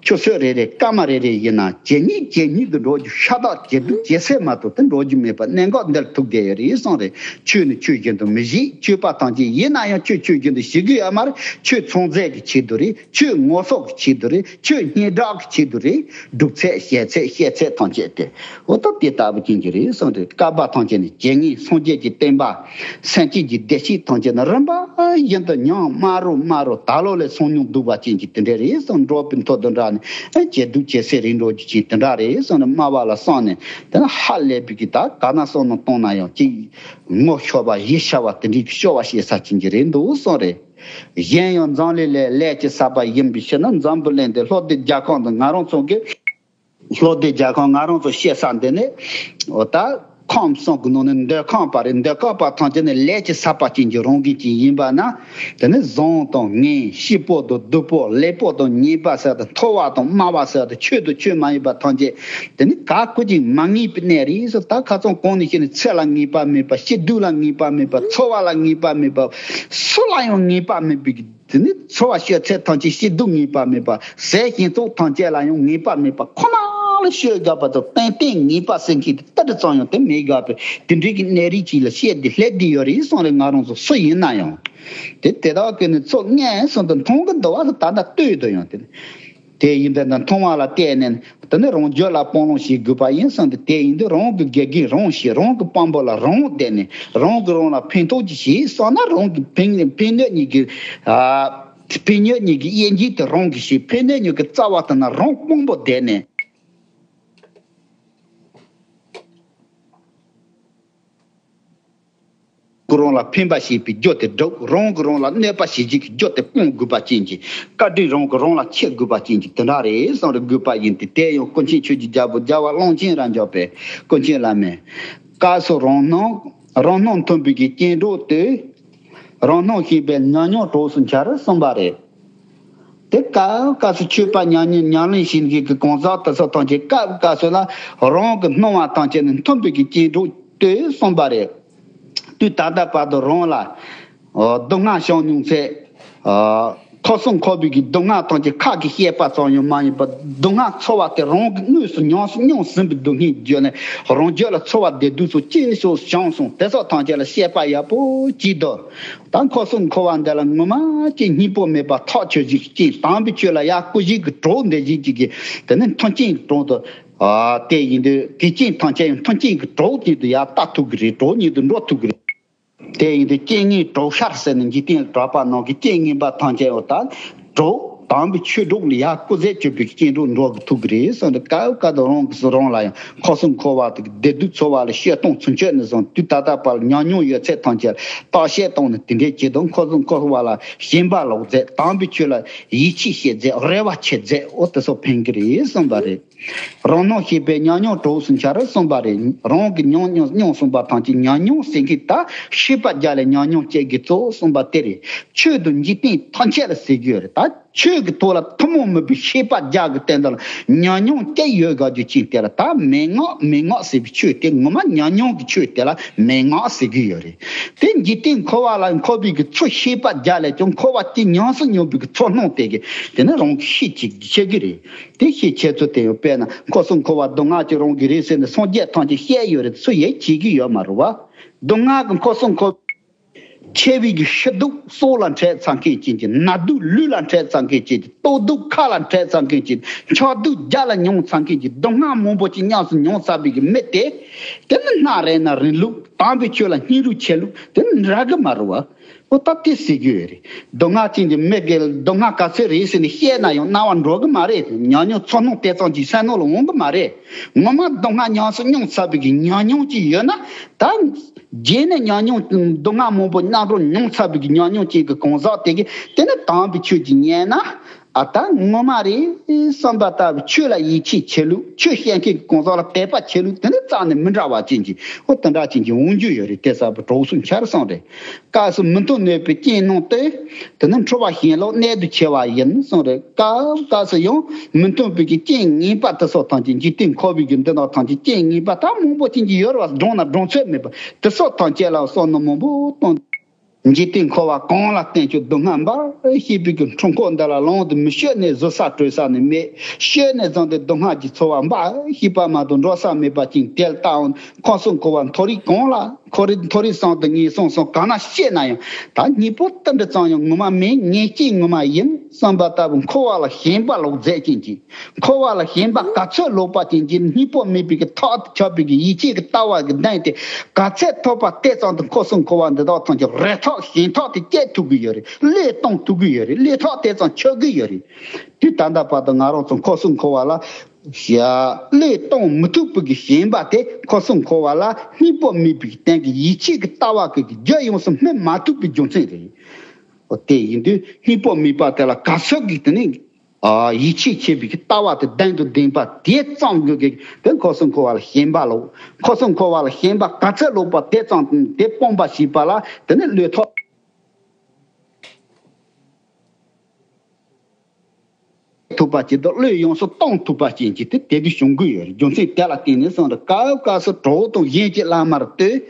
ཆུ་ཚོད་རེ་རེ་སྐར་མ་རེ་རེ་ཡིན་ན་ཇེ་སྙིགས་ཇེ་སྙིགས་དུ་འགྲོ་རྒྱུ་ཤ་སྟག་ཇེ་སྡུག་ཇེ་སེར་མ་གཏོགས་དེ་འགྲོ་རྒྱུ་མེད་པ་གནད་འགག་འདིར་ཐུག་བསྡད་ཡོད་རེད་གསུངས་རེད། ཆོས་ནི་ཆོས་བཞིན་དུ་མི་བྱེད། ཆོས་པ་ཐམས་ཅད་ཡིན་ན་ཡང་ཆོས་ཆོས་བཞིན་དུ་བྱེད་ཀྱི་ཡོད་མ་རེད། ཆོས་ཚོང་རྫས་ཀྱི་ཆེད་དུ་རེད། ཆོས་ངོ་སོགས་ཀྱི་ཆེད་དུ་རེད། ཆོས་སྙན་གྲགས་ཀྱི་ཆེད་དུ་རེད། སྒྲུབ་ཚད་བཤད་ཚད་བཤད་ཚད་ཐམས་ཅད་དེ་འོ་ད་དེ་ལྟ་བུ་ཅན་གྱི་རེད་གསུངས་རེད། བསྐལ་པ་ཐམས་ཅད་ནི་ཇེ་སྙིགས། སངས་རྒྱས་ཀྱི་བསྟན་པ་སེམས་ཅན་གྱི་བདེ་སྐྱིད་ཐམས་ཅད་ནི་རིམ་པ་བཞིན་དུ་ཉམས་དམའ་རུ་དམའ་རུ་ད་ལོ་ལས་སོང་མྱོང་སྡུག་པ་ཅན་གྱི་དེ་འདྲ་རེད་གསུངས། འགྲོ་བའི་མཐོ་དུ་འདྲ་ནས་ཇེ་སྡུག་ཇེ་སེར་རེད་འགྲོ་རྒྱུ་ཅན་དེ་འདྲ་རེད་གསུངས་ནས་སྨྲ་བ་ལ་གསུངས་ནས་དེ་ན་ཧ་ལས་པའི་གི་ད་ག་ན་སོང་ནང་གཏོང་ན་ཡང་ཅིག་ངོ་ཤོར་བ་ཡིད་ཤར་བ་དེ་འདྲའི་གི་སྐྱོ་བ་བཤད་ས་ཅན་གྱི་རེད་འདུག་གསུངས་རེད། གཞན་ཡང་འཛམ་གླིང་ལས་ལས་ཀྱི་ས་པ་ཡིན་པའི་ཕྱིར་ན་འཛམ་བུ་གླིང་འདི་ལྷོ་སྡེ་རྒྱལ་ཁམས་འདི་ང་རང་ཚོ་གི་ལྷོ་སྡེ་རྒྱལ་ཁམས་ང་རང་ཚོ་བཤད་ས་འདི་ནི་འོ་ད་ཁམས་གསུམ་གྱི་ནང་ནས་འདོད་ཁམས་པ་རེད། འདོད་ཁམས་པ་ཐམས་ཅད་ནི་ལས་ཀྱི་ས་པ་ཅན་གྱི་རང་བཞིན་ཅན་ཡིན་པ་ན་དེ་ནི་བཟང་དང་ངན་སྐྱིད་པོ་དང་སྡུག་པོ་ལེགས་པོ་དང་ཉེས་པ་ཟེར་དང་མཐོ་བ་དང་དམའ་བ་ཟེར་དང་ཆོས་དང་ཆོས་མ་ཡིན་པ་ཐམས་ཅད་དེ་ནི་ག་གུ་ཅིག་མ་ངེས་པའི་གནས་རེད་ཟེར། ད་ཁ་ཚང་གོང་ནས་བཤད་ནས་ཚེ་ལ་ངེས་པ་མེད་པ་སྐྱིད་སྡུག་ལ་ངེས་པ་མེད་པ་ཚོར་བ་ལ་ངེས་པ་མེད་པ་སུ་ལ་ཡང་ངེས་པ་མེད་པའི་དེ་ནི་ཚོར་བ་ཤོད་ཚད་ཐམས་ཅད་སྐྱིད་སྡུག་ངེས་པ་མེད་པ་ཟས་ཞིམ་ཚོགས་ཐམས་ཅད་ལ་ཡང་ངེས་པ་མེད་པ་ཁོ་ན་ལ་ཤོད་དགོས་པ་དང་ཏན་ཏན་ངེས་པ་ཟེར་མཁན་དེ་ཏི་རི་ཙམ་ཡང་དེ་མེད་དགོས་པའི་དེ་འདྲའི་གི་གནས་རིགས་ཅིག་ལ་བཤད་དེ་སླེབས་བསྡད་ཡོད་རེད་གསུངས་རེད། ང་རང་ཚོ་སུ་ཡིན་ན་ཡང་དེ་དེ་དག་གི་ནི་ཚོ་ངན་སོང་དུ་མཐོང་གི་འདུག་བ་ད་ལྟ་ལྟོས་དུ་ཡང་དེ་དེ་ཡིན་པས་ན་མཐོང་བ་ལ་བལྟས་ནས། དེ་ནི་རང་རྒྱུད་ལ་སྤང་བླང་བྱེད་དགོས་པ་ཡིན་གསུངས་ཏེ། དེ་ཡིན་དུས་རང་གི་དགེ་རྒན་རང་བྱེད། རང་གི་དཔང་པོ་ལ་རང་བསྡད་ནས་རང་གིས་རང་ལ་ཕན་ཐོགས་ཀྱི་བྱེད་བསམ་ན་རང་གི་ཕན་ཕན་གནོད་གཉིས་ཀྱི་ཨ་ཕན་གནོད་གཉིས་ཀྱི་དབྱེ་འབྱེད་དེ་རང་གིས་བྱེད། ཕན་གནོད་གཉིས་ཀྱི་རྩ་བ་དེ་ན་རང་དཔང་པོ་བསྡད་ནས། གིས་རང་ལ་ཕན་པ་བྱེད་པའི་རྒྱུ་དེ་སྒྲུབ། རང་གིས་རང་ལ་གནོད་པ་བྱེད་བྱེད་ཀྱི་རྒྱུ་དེ་སྤོང་དགོས་པ་ཅན་གྱི་བཀའ་དྲིན་རང་གིས་རང་ལ་འཁྱེར་དགོས་པ་ཅན་གྱི་དེ་འདྲ་རེད་གསུངས་རེད། དགོས་པ་ཡིན་ཏེ། དེ་ཡང་ཀུན་མཁྱེན་ཆོས་ཀྱི་རྒྱལ་པོ་རྒྱལ་བ་ཀློང་ཆེན་རབ་འབྱམས་པས་ཀུན་མཁྱེན་བླ་མས། སྐབས་སུ་རང་སྣང་རང་སྣང་མཐོན་པོའི་གི་སྐྱེ་འགྲོ་སྟེ། རང་སྣང་ཤེས་པས་ཉམས་མྱོང་གྲོགས་སུ་འཆར་གསུངས་པ་རེད། དེ་སྐབས་སྐབས་སུ་ཆོས་པ་ཉམས་ཉམས་ཉམས་ལེན་བྱེད་མཁན་གྱི་གང་ཟག་དེ་ཚོ་ཐམས་ཅད་སྐབས་སྐབས་སུ་ལ་རང་གི་སྣང་བ་ཐམས་ཅད་ནི་མཐོན་པོའི་གི་སྐྱེ་འགྲོ་ལྟོས་གསུངས་པ་རེད། དུས་ད་ལྟ་བར་དུ་རང་ལ་སྡུག་བསྔལ་བྱུང་མྱོང་ཚེ། ཁོ་གསུམ་འཁོར་བའི་གི་སྡུག་བསྔལ་ཐམས་ཅད་ཁ་གི་བཤད་པ་ཙམ་ཡང་མ་ཡིན་པར། སྡུག་བསྔལ་ཚོར་བ་དེ་རང་གི་དངོས་སུ་ཉམས་སུ་མྱོང་ཟིན་པའི་སྡུག་བསྔལ་བརྗོད་ནས། རང་རྒྱུད་ལ་ཚོར་བ་བདེ་སྡུག་སོགས་ཅི་ཞིག་བྱུང་སོང་དེ་སོགས་ཐམས་ཅད་ལ་བཤད་པ་ཡག་པོ་ཅིག་འདུག་ད་ཁོ་གསུམ་འཁོར་བ་འདི་ལ་ངོ་མ་ཅིག་སྙིང་པོ་མེད་པར་ཐག་ཆོད་ཅིག་ཅིག་དམ་པའི་ཆོས་ལ་ཡར་སྐུ་བཞུགས་ཀྱི་གྲོགས་འདི་བཞིན་ཅིག་གིས། དེ་ནི་མཐུན་རྐྱེན་གྱི་གྲོགས་དུ། ཨ། དེ་ཡིན་དུས་གེགས་རྐྱེན་ཐམས་ཅད་ཡང་མཐུན་རྐྱེན་གྱི་གྲོགས་ཉིད་དུ་ཡར་ལྟ་ཐུབ་ཀྱི་རེད། གྲོགས་ཉིད་དུ་འགྲོ་ཐུབ་ཀྱི་རེད། དེ་ཡིན་དུས་རྐྱེན་ངན་གྲོགས་ཤར་ཟེར་ནས་འཇིག་རྟེན་གྲགས་པ་ནང་གི་རྐྱེན་ངན་པ་ཐམས་ཅད་འོ་ད་གྲོགས་དམ་པའི་ཆོས་གྲོགས་ལ་ཡར་སྐུ་ཚེ་གཅོད་པའི་རྐྱེན་གྲོགས་འགྲོ་ཐུབ་ཀྱི་རེད་གསུངས་ཏེ། སྐབས་འགའ་དུ་རང་གི་སུ་རང་ལ་ཡང་ཁོ་གསུམ་འཁོར་བ་དེ་གི་བདེ་སྡུག་ཚོར་བ་ལ་བཤད་སྟངས་ཚུན་ཆད་ནས་བཟུང་དུས་ད་ལྟ་བར་ཉམས་མྱོང་ཡོད་ཚད་ཐམས་ཅད་ལ་བརྟག་དཔྱད་བཏང་ནས། དེ་འདྲའི་ཆེད་དུ་ཁོ་གསུམ་འཁོར་བ་ལ་ཞེན་པ་ལོག་མཛད། དམ་པའི་ཆོས་ལ་ཡིད་ཆེས་བྱེད་མཛད། རེ་བ་བྱེད་མཛད། འོ་དེ་སོགས་ཕན་གྱི་རེད་གསུངས་པ་རེད། རང་སྣང་ཤེས་པས་ཉམས་མྱོང་གྲོགས་སུ་འཆར་གསུངས་པ་རེད། རང་གི་ཉམས་མྱོང་མྱོང་གསུངས་པ་ཐམས་ཅད་ཉམས་མྱོང་ཟེར་མཁན་ད་ཤེས་པ་རྒྱ་ལས་ཉམས་མྱོང་སྐྱེ་དགོས་གཙོ་གསུངས་པ་དེ་རེད། ཆོས་དང་འཇིག་རྟེན་ཐམས་ཅད་ལ་ཟེར་གྱི་ཡོད་རེད། ད་ཆོས་ཀྱི་ཐོག་ལ་ཐུན་མོང་མིན་པའི་ཤེས་པ་རྒྱ་གི་སྟེང་དུ་ལ་ཉམས་མྱོང་སྐྱེ་ཡོད་དགའ་རྒྱུ་ཅིག་དེ་ལ་ད་མན་ངག་མན་ངག་ཟེར་བའི་ཆོས་དེ་ངོ་མ་ཉམས་མྱོང་གི་ཆོས་དེ་ལ་མན་ངག་ཟེར་གྱི་ཡོད་རེད། དེ་འཇིག་རྟེན་འཁོར་བ་ལ་འཁོར་བའི་གི་ཚུལ་ཤེས་པ་རྒྱ་ལས་ཀྱང་འཁོར་བ་སྐྱེ་ཉམས་སུ་མྱོང་བའི་གི་ཚོར་སྣང་དེ་གི་དེ་ནི་རང་གི་ཤེས་ཀྱི་ཤེས་ཀྱི་རེད། དེ་ཤེས་ཁྱེད་ཚོ་དེ་ཡང་དཔེར་ན་འཁོར་གསུམ་འཁོར་བ་སྡུག་བསྔལ་གྱི་རང་གི་རེད་ཟེར་ནས་སངས་རྒྱས་ཐམས་ཅད་བཤད་ཡོད་རེད། སུ་ཡང་བྱེད་ཀྱི་ཡོད་མ་རེད་བ། སྡུག་བསྔལ་གྱི་འཁོར་གསུམ་འཁོར། ཆེ་བའི་གི་ཤི་སྡུག་སྲོག་ལ་འཕྲད་ཚར་མཁན་ཅན་གྱི། ན་སྡུག་ལུས་ལ་འཕྲད་ཚར་མཁན་ཅན་གྱི། ལྟོ་སྡུག་ཁ་ལ་འཕྲད་ཚར་མཁན་ཅན། ཆག་སྡུག་རྒྱ་ལ་མྱོང་ཚར་མཁན་གྱི། སྡུག་བསྔལ་མང་པོ་ཅིག་ཉམས་སུ་མྱོང་ཚར་བའི་གི་མི་དེ། དེ་ནི་སྣ་རལ་ན་རིང་ལུགས་དམ་པའི་ཆོས་ལ་སྙིང་རུས་ཆེ་ལུགས་དེ་ནི་འདྲ་གི་མ་རེད་བ། ཨོ་ད་དེ་ཟེར་རྒྱུ་ཡོད་རེད། སྡུག་བསྔལ་ཅན་གྱི་མི་གི་སྡུག་བསྔལ་ག་ཚོད་རེད་ཟེར་ནས་བཤད་ན་ཡང་རྣ་བར་འགྲོ་གི་མ་རེད། ཉམས་མྱོང་ཚོར་སྣང་དེ་ཙམ་གྱིས་སེམས་ནང་ལ་འོང་གི་མ་རེད། ངོ་མ་སྡུག་བསྔལ་ཉམས་སུ་མྱོང་ཚར་བའི་གི་ཉམས་མྱོང་ཅིག་ཡོད་ན། ད་རྗེས་ནས་ཉམས་མྱོང་སྡུག་བསྔལ་མང་པོ་རྣམ་གྲོལ་མྱོང་ཚར་བའི་གི་ཉམས་མྱོང་ཅན་གྱི་གང་ཟག་དེ་གི་དེ་ནི་དམ་པའི་ཆོས་ཀྱི་ཉན་ན། ཨ་ད་ངོ་མ་རེད་བསམ་པ་ལྟ་བུ། ཆོས་ལ་ཡིད་ཆེས་ཆེ་ལུགས། ཆོས་བཤད་མཁན་གྱི་གང་ཟག་ལ་དད་པ་ཆེ་ལུགས་དེ་ནི་རྩ་ནས་མི་འདྲ་བ་ཅན་གྱི། ཨོ་དེ་འདྲ་ཅན་གྱི་འོང་རྒྱུ་ཡོད་རེད། དེ་ལྟ་བུ་གྲོགས་སུ་འཆར་གསུངས་རེད། སྐབས་སུ་མི་མཐུན་གནོད་པའི་རྐྱེན་རྣམས་ཏེ། དེ་ནི་འཁྲུལ་པ་ཞེན་ལོག་གནད་དུ་ཆེ་བ་ཡིན་གསུངས་རེད། སྐབས་སྐབས་སུ་ཡང་མི་མཐུན་པའི་གི་རྐྱེན་ངན་པ་དེ་སོགས་ཐམས་ཅད། འཇིག་རྟེན་འཁོར་བའི་གི་འདི་དག་ཐམས་ཅད་རྐྱེན་ངན་པ་ད་མང་པོ་ཅན་གྱི་ཡོད་རེད་བ། བགྲང་ན་བགྲང་ཚོད་མེད་པ་དེ་སོགས་ཐམས་ཅད་ལ་བསམ་མནོ་མང་པོ་བཏང་། འཇིག་རྟེན་འཁོར་བ་གང་ལ་བརྟེན་ཀྱང་སྡུག་བསྔལ་འབའ་ཞིག་པའི་གི་འཁྲུལ་འཁོར་འདི་ལ་ལམ་དུ་མི་ཤོད་ནས་བཟོད་ས་གྲོལ་ས་ནི་མེད། ཤོད་ནས་བཟུང་སྟེ་སྡུག་བསྔལ་གྱི་ཚོར་བ་འབའ་ཞིག་པ་མ་གཏོགས་འགྲོ་ས་མེད་པ་ཅིག་དེ་ལྟའང་འཁོར་གསུམ་འཁོར་བ་མཐོ་རིས་གང་ལ། འཁོར་རིས་མཐོ་རིས་གསུམ་དུ་ངན་སོང་གསུམ་གང་ན་སྐྱེས་ན་ཡང་། ད་སྙིང་པོ་ཏིལ་འབྲུ་ཙམ་ཡང་ངོ་མ་མེད། ངེས་ཅན་ངོ་མ་ཡིན་བསམ་པ་ལྟ་བུ། འཁོར་བ་ལ་ཞེན་པ་ལོག་མཛད་ཅན་གྱི། འཁོར་བ་ལ་ཞེན་པ་ག་ཚོད་ལོག་པ་ཅན་གྱི་སྙིང་པོ་མེད་པའི་གི་ཐག་ཏུ་ཆོད་པའི་གི་ཡིད་ཆེས་ཀྱི་ལྟ་བ་གི་གདེང་དེ་ག་ཚད་ཐོབ་པ་དེ་ཙམ་དུ་འཁོར་གསུམ་འཁོར་བ་འདི་དག་ཐམས་ཅད་རེ་ཐག་ཞེན་ཐག་དེ་བཅད་ཐུབ་ཀྱི་ཡོད་རེད། བློས་གཏོང་ཐུབ་ཀྱི་ཡོད་རེད། བློས་ཐག་དེ་ཙམ་ཆོད་ཀྱི་ཡོད་རེད། དུས་ད་ལྟ་བར་དུ་ང་རང་ཚོ་འཁོར་གསུམ་འཁོར་བ་ལ་བློས་གཏོང་མི་ཐུབ་པའི་གི་ཞེན་པ་དེ། འཁོར་གསུམ་འཁོར་བ་ལ་སྙིང་པོ་མེད་པའི་གི་སྟེང་གི་ཡིད་ཆེས་ཀྱི་ལྟ་བ་གི་རྒྱུ་ཡོངས་སུ་སྨིན་མ་ཐུབ་པའི་རྒྱུ་མཚན་རེད། འོ་དེ་ཡིན་དུས་སྙིང་པོ་མེད་པ་དེ་ལ་ག་ཚོད་ཀྱི་དེ་ནི། ཨ། ཡིད་ཆེས་ཆེ་བའི་ལྟ་བ་དེ་གདེང་དུ་ལྡན་པ་དེ་ཙམ་གྱིས་དེ་འཁོར་གསུམ་འཁོར་བ་ལ་ཞེན་པ་ལོག་འཁོར་གསུམ་འཁོར་བ་ལ་ཞེན་པ་ག་ཚོད་ལོག་པ་དེ་ཙམ་དེ་སྤོང་བ་ཞེས་པ་ལ་དེ་ནི་བློས་ཐོག་ཐུབ་པ་ཅིག་དང་བློས་ཡོངས་སུ་གཏོང་ཐུབ་པ་ཅན་གྱི་དེ་དེ་དུས་བྱུང་གི་ཡོད་རེད། རྒྱུ་མཚན་དེ་ལ་བརྟེན་ནས་གསུངས་རེད། སྐབས་སྐབས་སུ་གྲོགས་དང་གཞན་གྱི་བླ་མར་ལྟོས།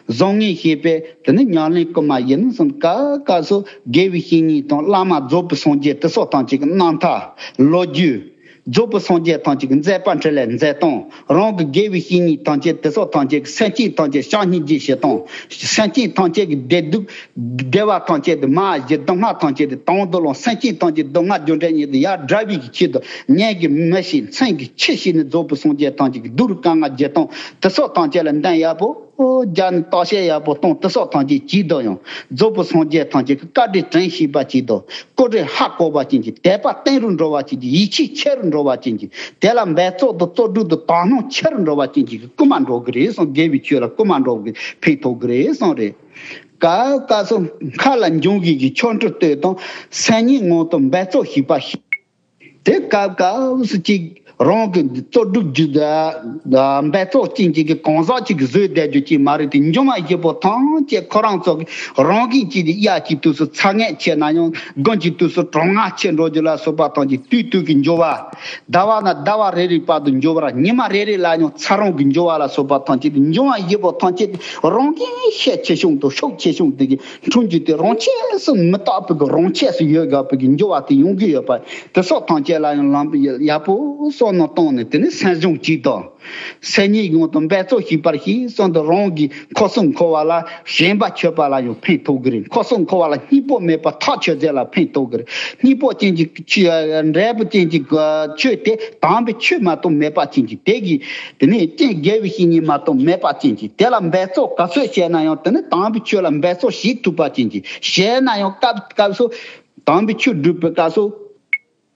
བཟང་ངན་ཤེས་པས་དེ་ནི་ཉམས་ལེན་སྐུལ་མ་ཡིན་གསུངས། སྐབས་སྐབས་སུ་དགེ་བའི་བཤེས་གཉེན་དང་བླ་མ་རྫོགས་པའི་སངས་རྒྱས་དེ་སོགས་ཐམས་ཅད་ཀྱི་རྣམ་ཐར་ལོ་རྒྱུས། རྫོགས་པའི་སངས་རྒྱས་ཐམས་ཅད་ཀྱི་མཛད་པ་འཕྲིན་ལས་མཛད་སྟངས། རང་གི་དགེ་བའི་བཤེས་གཉེན་ཐམས་ཅད་དེ་སོགས་ཐམས་ཅད་ཀྱི་སེམས་ཅན་ཐམས་ཅད་བྱམས་སྙིང་རྗེ་བྱེད་སྟངས། སེམས་ཅན་ཐམས་ཅད་ཀྱི་བདེ་སྡུག་བདེ་བ་ཐམས་ཅད་དེ་མར་བཞེས། སྡུག་བསྔལ་ཐམས་ཅད་དེ་དང་དུ་བླངས། སེམས་ཅན་ཐམས་ཅད་སྡུག་བསྔལ་རྒྱུ་འབྲས་གཉིས་དེ་ཡར་བསྒྲལ་བའི་གི་ཆེད་དུ་ཉན་གྱིས་མི་ཤེས་མཚན་གྱིས་ཆེ་ཤེས་ནས་རྫོགས་པའི་སངས་རྒྱས་ཐམས་ཅད་ཀྱི་སྡུག་རུ་དཀའ་ངལ་བརྒྱད་སྟོང་དེ་སོགས་ཐམས་ཅད་ལ་གདེང་ཡག་པོ་རྒྱག་ནས་བརྟག་དཔྱད་ཡག་པོ་གཏོང་། དེ་སོགས་ཐམས་ཅད་ཅིག་དང་ཡང་རྫོགས་པའི་སངས་རྒྱས་ཐམས་ཅད་ཀྱི་བཀའ་དྲིན་དྲན་ཤེས་པ་ཅིག་དང་། སྐུ་དྲིན་ཧ་གོ་བ་ཅན་གྱི། དད་པ་བརྟན་རུ་འགྲོ་བ་ཅན་གྱི། ཡིད་ཆེས་ཆེ་རུ་འགྲོ་བ་ཅན་གྱི། དེ་ལ་འབད་རྩོལ་དང་རྩོལ་སྒྲུབ་དང་དག་སྣང་ཆེ་རུ་འགྲོ་བ་ཅན་གྱི་སྐུལ་མ་འགྲོ་གི་རེད་གསུངས། དགེ་བའི་ཆོས་ལ་སྐུལ་མ་འགྲོ་གི་ཕན་ཐོགས་གི་རེད་གསུངས་རེད། སྐབས་སྐབས་སུ་མཁའ་ལ་འབྱུང་བའི་གི་ཆོ་འཕྲུལ་སྟོད་དང་སེམས་ཉིད་ངང་དུ་འབད་རྩོལ་ཞིག་པ་ཞིག་དེ་སྐབས་སྐབས་སུ་ཅིག་རང་གི་བཙོག་སྒྲུབ་རྒྱུ་ད་འབད་རྩོལ་ཅན་གཅིག་གི་གང་ཟག་གཅིག་གིས་བཟོས་བསྡད་རྒྱུ་ཅིག་མ་རེད་དེ། འབྱུང་བ་བཞི་པོ་ཐམས་ཅད་ཁོ་རང་ཚོ་གི་རང་གི་གཅིག་གི་གཡའ་གཅིག་དུས་སུ་ཚ་ངན་ཆེ་ན་ཡང་དགུན་གྱི་དུས་སུ་གྲང་ངར་ཆེ་འགྲོ་རྒྱུ་ལ་སོགས་པ་ཐམས་ཅད་དུས་དུས་ཀྱི་འབྱུང་བ། ཟླ་བ་ན་ཟླ་བ་རེ་རེའི་བར་དུ་འབྱུང་བ་ར། ཉི་མ་རེ་རེ་ལ་ཡང་ཚ་རོང་གི་འབྱུང་བ་ལ་སོགས་པ་ཐམས་ཅད་དུ། འབྱུང་བ་བཞི་པོ་ཐམས་ཅད་དུ་རང་གི་ཤས་ཆེ་ཆུང་དང་ཤུགས་ཆེ་ཆུང་དེ་གི་འཁྲུན་གྱི་དེ་རང་ཆས་སུ་མི་རྟག་པའི་གི་རང་ཆས་སུ་ཡོད་དགོས་པའི་གི་འབྱུང་བ་དེ་ཡོང་གི་ཡོད་པ། དེ་སོགས་ཐམས་ཅད་ལ་ཡང་ལམ་ཡག་པོ་བསམ་བློ་བཏང་ནས། དེ་ནི་སེམས་སྦྱོང་གཅིག་དང་། སེམས་ཉིད་ཡོངས་དང་འབད་རྩོལ་བྱེད་པར་ཤེས་གསུངས་ཏེ། རང་གི་འཁོར་གསུམ་འཁོར་བ་ལ་ཞེན་པ་ཆོད་པ་ལ་ཡང་ཕན་ཐོགས་ཀྱི་རེད། འཁོར་གསུམ་འཁོར་བ་ལ་སྙིང་པོ་མེད་པ་ཐག་ཆོད་ཚད་ལ་ཕན་ཐོགས་ཀྱི་རེད། སྙིང་པོ་ཅན་གྱི་ཆོས་འབྲས་བུ་ཅན་གྱི་ཆོས་དེ་དམ་པའི་ཆོས་མ་གཏོགས་མེད་པ་ཅན་གྱི། དེ་གི་དེ་ནས་རྐྱེན་དགེ་བའི་བཤེས་གཉེན་མ་གཏོགས་མེད་པ་ཅན་གྱི། དེ་ལ་འབད་རྩོལ་ག་ཚོད་བྱས་ན་ཡང་། དེ་ནི་དམ་པའི་ཆོས་ལ་འབད་རྩོལ་བྱེད་ཐུབ་པ་ཅན་གྱི། བྱས་ན་ཡང་སྐབས་སྐབས་སུ་དམ་པའི་ཆོས་སྒྲུབ་པའི་སྐབས་སུ།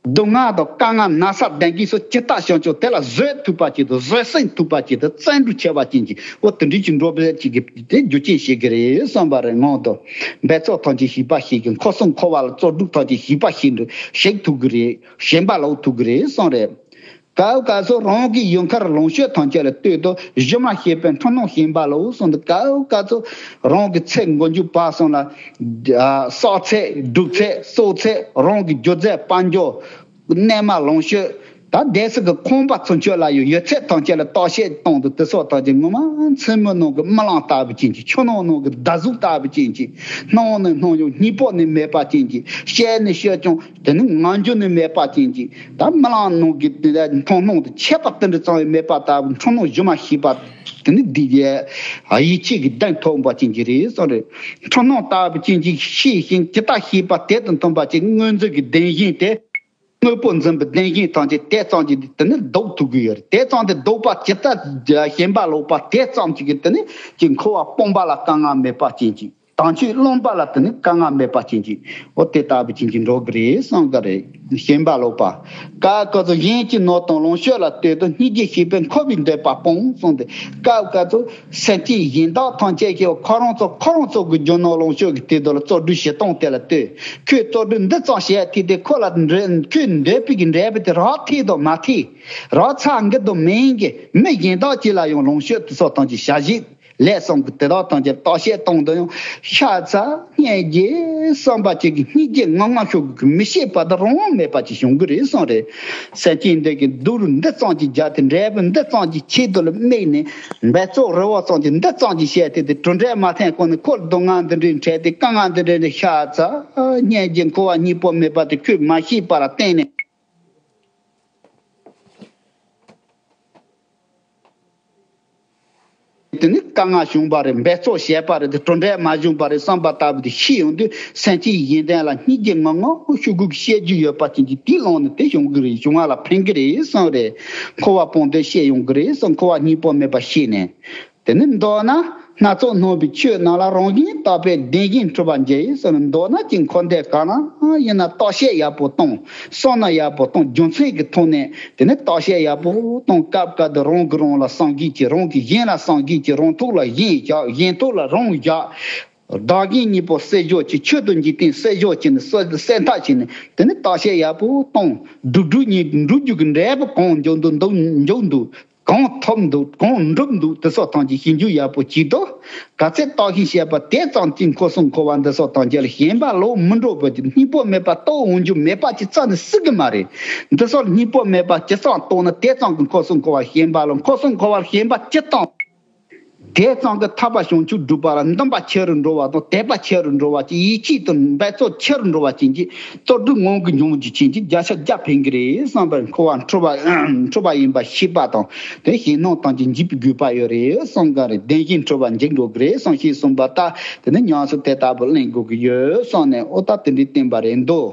སྡུག་བསྔལ་དང་དཀའ་ངལ་ན་ཚ་ལྡན་གྱིས་སུ་ཇི་ལྟར་བྱུང་ཀྱང་དེ་ལ་བཟོད་ཐུབ་པ་ཅིག་དང་། བཟོད་བསྲན་ཐུབ་པ་ཅིག་དང་། བརྩོན་འགྲུས་ཆེ་བ་ཅན་གྱི། འོ་དེ་འདྲའི་ཅིག་འགྲོ་བའི་ཅིག་གི་དེ་རྒྱུ་རྐྱེན་བྱེད་ཀྱི་རེད་བསམ་པ་རེད། ངོ་དང་འབད་རྩོལ་ཐམས་ཅད་བྱེད་པ་ཞིག་གིས་འཁོར་གསུམ་འཁོར་བ་ལ་བཙོག་སྒྲུབ་ཐམས་ཅད་བྱེད་པ་ཞིག་འདྲ་ཞིག་ཐུབ་ཀྱི་རེད། ཞེན་པ་ལོག་ཐུབ་ཀྱི་རེད་བསམ་རེད། སྐབས་སྐབས་སུ་རང་གི་ཡུལ་མཁར་ལོངས་སྤྱོད་ཐམས་ཅད་ལ་ལྟོས་དང་། གཞི་མ་ཤེས་པས་འཁྲུལ་སྣང་ཞེན་པ་ལོག་གསུངས་ཏེ། སྐབས་སྐབས་སུ་རང་གི་ཚེ་མགོ་མཇུག་བར་གསུམ་ལ། ཨ་བསགས་ཚད་སྒྲུབ་ཚད་གསོག་ཚད། རང་གི་རྒྱུ་རྫས་དཔལ་འབྱོར། གནས་མལ་ལོངས་སྤྱོད། ད་བདེ་སྲིད་ཀྱི་ཁང་པ་ཚུན་ཆད་ལ་ཡང་ཡོད་ཚད་ཐམས་ཅད་ལ་བརྟག་དཔྱད་གཏོང་དུ། དེ་སོགས་ཐམས་ཅད་ངོ་མ་མཚན་མོ་ནང་གི་རྨི་ལམ་ལྟ་བུ་ཅན་གྱི། ཆུ་ནང་ནང་གི་ཟླ་གཟུགས་ལྟ་བུ་ཅན་གྱི། སྣང་ནས་སྣང་ཡང་སྙིང་པོ་ནས་མེད་པ་ཅན་གྱི། བཤད་ནས་བཤད་ཀྱང་དེ་ནི་ངང་རྒྱུ་ནས་མེད་པ་ཅན་གྱི། ད་རྨི་ལམ་ནང་གི་དེ་མཐོང་སྣང་དང་ཁྱད་པར་དེ་འདྲ་ཙམ་ཡང་མེད་པ་ལྟ་བུ། འཁྲུལ་སྣང་གཞི་མ་ཤེས་པ་དེ་ནི་འདི་ཡི་ཡིད་ཆེས་ཀྱི་གདེང་ཐོབ་པ་ཅན་གྱི་རེད་བསམ་རེད། འཁྲུལ་སྣང་ལྟ་བུ་ཅན་གྱི་ཤེས་བཞིན་ཇི་ལྟར་ཤེས་པ་དེ་དང་མཐུན་པ་ཅིག། དངོས་འཛིན་གྱི་བདེན་ཞེན་དེ། དངོས་པོ་འཛིན་པའི་བདེན་ཞེན་ཐམས་ཅད་དེ་ཙམ་གྱིས་དེ་ནི་ལྡོག་ཐུབ་ཀྱི་ཡོད་རེད། དེ་ཙམ་དེ་ལྡོག་པ་ཇི་ལྟར་ཞེན་པ་ལོག་པ་དེ་ཙམ་གྱིས་དེ་ནི་ཀྱི་འཁོར་བ་སྤོང་བ་ལ་དཀའ་ངལ་མེད་པ་ཅན་གྱི། དམ་ཆོས་བླང་བ་ལ་དེ་ནི་དཀའ་ངལ་མེད་པ་ཅན་གྱི། འོ་དེ་ལྟ་བུ་ཅན་གྱི་འགྲོ་གི་རེད་བསམ་གི་རེད། ཞེན་པ་ལོག་པ། སྐབས་སྐབས་སུ་གཞན་གྱི་ནོར་དང་ལོངས་སྤྱོད་ལ་ལྟོས་དང་། སྙིང་རྗེ་ཤེས་པས་འཁོར་བའི་འདོད་པ་སྤོང་གསུངས་ཏེ། སྐབས་སྐབས་སུ་སེམས་ཅན་གཞན་དག་ཐམས་ཅད་ཀྱིས་ཁོ་རང་ཚོ་ཁོ་རང་ཚོ་གི་རྒྱུ་ནོར་ལོངས་སྤྱོད་ཀྱི་དེ་དག་ལ་བཙོག་སྒྲུབ་བྱེད་སྟངས་དེ་ལ་ལྟོས། ཁོས་བཙོག་སྒྲུབ་འདི་ཙམ་བྱས་ཏེ། དེ་ཁོ་ལ་འདྲ་ཁོས་འདོད་པའི་གི་འབྲས་བུ་དེ་རག་ཐེག་དང་མ་ཐེག། རག་ཚར་གི་དང་མིན་གི། མི་གཞན་དག་ཅིག་ལ་ཡང་ལོངས་སྤྱོད་དེ་སོགས་ཐམས་ཅད་བྱ་བཞིན་ལས་བསམ་གི་དེ་དག་ཐམས་ཅད་བརྟག་དཔྱད་གཏོང་དུ་ཡང་ཤ་ཚ་སྙིང་རྗེ་བསམ་པ་ཅིག་གི། སྙིང་རྗེ་ངང་ངམ་ཤུགས་ཀྱིས་མི་ཤེས་པ་དང་རང་དབང་མེད་པ་ཅིག་བྱུང་གི་རེད་བསམ་རེད། སེམས་ཅན་འདི་གི་སྡུག་རུས་འདི་ཙམ་གྱིས་བརྒྱབ་སྟེ། འབྲས་བུ་འདི་ཙམ་གྱི་ཆེད་དུ་ལ་དམིགས་ནས། འབད་རྩོལ་རི་བོ་ཙམ་གྱིས་འདི་ཙམ་གྱིས་བཤད་དེ། དེ་གྲུབ་འབྲས་མ་ཐོན་གོང་ནས་ཁོ་ལ་སྡུག་བསྔལ་འདི་འདྲའི་འཕྲད་དེ། དཀའ་ངལ་འདི་འདྲའི་འཕྲད། ཤ་ཚ་སྙིང་རྗེ་འཁོར་བ་སྙིང་པོ་མེད་པ་དེ་ཁོས་མ་ཤེས་པ་ལ་བརྟེན་ནས། དེ་ནི་དཀའ་ངལ་བྱུང་བ་རེད། འབད་རྩོལ་བྱས་པ་རེད། དེ་གྲུབ་འབྲས་མ་བྱུང་བ་རེད་བསམ་པ་ལྟ་བུ་དེ་ཤེས་ཡོང་དུས། སེམས་ཅན་གཞན་དོན་ལ་སྙིང་རྗེ་ངང་ངམ་ཤུགས་ཀྱིས་བཤད་རྒྱུ་ཡོད་པ་ཅན་གྱི་དེའི་ཀློང་ནས་དེ་བྱུང་གི་རེད། བྱུང་བ་ལ་ཕན་གི་རེད་བསམ་རེད། འཁོར་བ་སྤོང་དོན་ཤེས་ཡོང་གི་རེད་བསམ། འཁོར་བ་སྙིང་པོ་མེད་པ་ཤེས་ནས། དེ་ནི་མདོར་ན་སྣ་ཚོགས་སྣང་བའི་ཆོས་རྣམས་ལ། རང་བཞིན་རྟོག་པས་བདེན་ཞེན་འཁྲུལ་པར་འགྱུར་ཟེར་ནས། མདོར་ན་ཅིག་འཁོར་འདས་གང་ལ་ཡིན་ན་བརྟག་དཔྱད་ཡག་པོ་གཏོང་། བསམ་མནོ་ཡག་པོ་གཏོང་། རྒྱུ་མཚན་གྱི་ཐོག་ནས་དེ་ནི་བརྟག་དཔྱད་ཡག་པོ་གཏོང་། སྐབས་སྐབས་དུ་རང་གིས་རང་ལ་བསམ་གཞིག་བྱེད། རང་གིས་གཞན་ལ་བསམ་གཞིག་བྱེད། རང་ཐོག་ལ་གཞན་བཞག། གཞན་ཐོག་ལ་རང་བཞག། བདག་གཞན་གཉིས་པོ་བསྲེ་བཞག་བྱེད། ཆོས་དང་འཇིག་རྟེན་བསྲེ་བཞག་བྱས་ནས། བསྲེ་བསྲེ་མཐའ་བྱས་ནས་དེ་ནི་བརྟག་དཔྱད་ཡག་པོ་གཏོང་། སྒྲུབ་སྒྲུབ་གཉིས་སྒྲུབ་རྒྱུ་གི་འབྲས་བུ་གང་འབྱུང་འདུག་འདུག་འབྱུང་འདུག་གང་ཐོབ་འདུག་གང་འགྲུབ་འདུག་དེ་ཚོ་ཐམས་ཅད་ཞིབ་འཇུག་ཡག་པོ་བྱེད་དོ། ག་ཚད་བརྟག་ཞིབ་བྱས་པ་དེ་ཙམ་གྱིས་འཁོར་གསུམ་འཁོར་བ་འདི་ཚོ་ཐམས་ཅད་ལ་ཞེན་པ་ལོག་མི་འགྲོ་བར་གྱུར། སྙིང་པོ་མེད་པ་རྟོགས་འོང་རྒྱུ་མེད་པ་ཅིག་རྩ་ནས་སྲིད་གི་མ་རེད། འདི་ཚོ་ལ་སྙིང་པོ་མེད་པ་ཇི་ཙམ་རྟོགས་ན། དེ་ཙམ་གྱིས་འཁོར་གསུམ་འཁོར་བ་ཞེན་པ་ལོག་འཁོར་གསུམ་འཁོར་བ་ཞེན་པ་ཇི་ཙམ། དེ་ཙམ་གྱིས་ཐར་པ་བྱང་ཆུབ་སྒྲུབ་པ་ལ་འདུན་པ་ཆེ་རུ་འགྲོ་བ་དང་། དད་པ་ཆེ་རུ་འགྲོ་བ་ཅིག་ཡིད་ཆེས་དང་འབད་རྩོལ་ཆེ་རུ་འགྲོ་བ་ཅན་གྱི། རྟོགས་སྒྲུབ་ངང་གིས་འབྱུང་རྒྱུ་ཅན་གྱི་བརྒྱ་ཆ་བརྒྱ་ཕན་གྱི་རེད་བསམ་པར། འཁོར་བ་འཁྲུལ་པ་འཁྲུལ་པ་ཡིན་པ་ཤེས་པ་དང་། དེ་ཞེད་སྣང་ཐམས་ཅད་འཇིག་པའི་དགོས་པ་ཡོད་རེད་བསམ་ག་རེད། བདེན་བཞིའི་འཁྲུལ་པ་འཇིག་འགྲོ་གི་རེད་བསམ་ཤེས་གསུངས་པ་ལྟར། དེ་ནི་ཉམས་སུ་དེ་ལྟ་བུ་ལེན་དགོས་ཀྱི་ཡོད་བསམ་ནས། འོ་ད་དེ་འདྲའི་བསྟན་པ་རེད་འདུག་